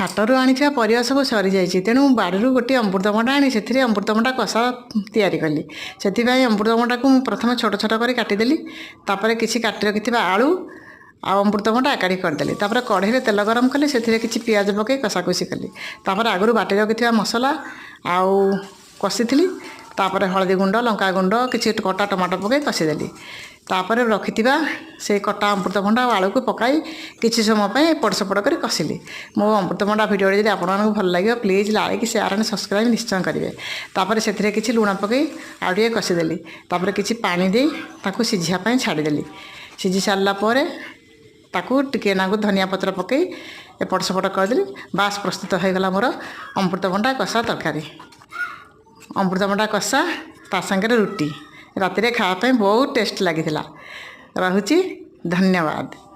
ହାଟରୁ ଆଣିଥିବା ପରିବା ସବୁ ସରିଯାଇଛି, ତେଣୁ ମୁଁ ବାଡ଼ିରୁ ଗୋଟିଏ ଅମୃତଭଣ୍ଡା ଆଣି ସେଥିରେ ଅମୃତଭଣ୍ଡା କଷା ତିଆରି କଲି। ସେଥିପାଇଁ ଅମୃତଭଣ୍ଡାକୁ ମୁଁ ପ୍ରଥମେ ଛୋଟ ଛୋଟ କରି କାଟିଦେଲି। ତାପରେ କିଛି କାଟି ରଖିଥିବା ଆଳୁ ଆଉ ଅମୃତଭଣ୍ଡା ଏକାଠି କରିଦେଲି। ତାପରେ କଢ଼େଇରେ ତେଲ ଗରମ କଲି, ସେଥିରେ କିଛି ପିଆଜ ପକାଇ କଷାକଷି କଲି। ତାପରେ ଆଗରୁ ବାଟି ରଖିଥିବା ମସଲା ଆଉ କଷିଥିଲି। ତାପରେ ହଳଦୀ ଗୁଣ୍ଡ, ଲଙ୍କା ଗୁଣ୍ଡ, କିଛି କଟା ଟମାଟୋ ପକାଇ କଷିଦେଲି। ତାପରେ ରଖିଥିବା ସେଇ କଟା ଅମୃତଭଣ୍ଡା ଆଉ ଆଳୁକୁ ପକାଇ କିଛି ସମୟ ପାଇଁ ଏପଟ ସେପଟ କରି କଷିଲି। ମୋ ଅମୃତଭଣ୍ଡା ଭିଡ଼ିଓଟି ଯଦି ଆପଣମାନଙ୍କୁ ଭଲ ଲାଗିବ, please like, share and subscribe ନିଶ୍ଚୟ କରିବେ। ତାପରେ ସେଥିରେ କିଛି ଲୁଣ ପକାଇ ଆଉ ଟିକେ କଷିଦେଲି। ତାପରେ କିଛି ପାଣି ଦେଇ ତାକୁ ସିଝିବା ପାଇଁ ଛାଡ଼ିଦେଲି। ସିଝି ସାରିଲା ପରେ ତାକୁ ଟିକେ ନାକୁ ଧନିଆ ପତ୍ର ପକାଇ ଏପଟ ସେପଟ କରିଦେଲି। ବାସ୍, ପ୍ରସ୍ତୁତ ହୋଇଗଲା ମୋର ଅମୃତଭଣ୍ଡା କଷା ତରକାରୀ। ଅମୃତଭଣ୍ଡା କଷା ତା ସାଙ୍ଗରେ ରୁଟି ରାତିରେ ଖାଇବା ପାଇଁ ବହୁତ ଟେଷ୍ଟ ଲାଗିଥିଲା। ରହୁଛି, ଧନ୍ୟବାଦ।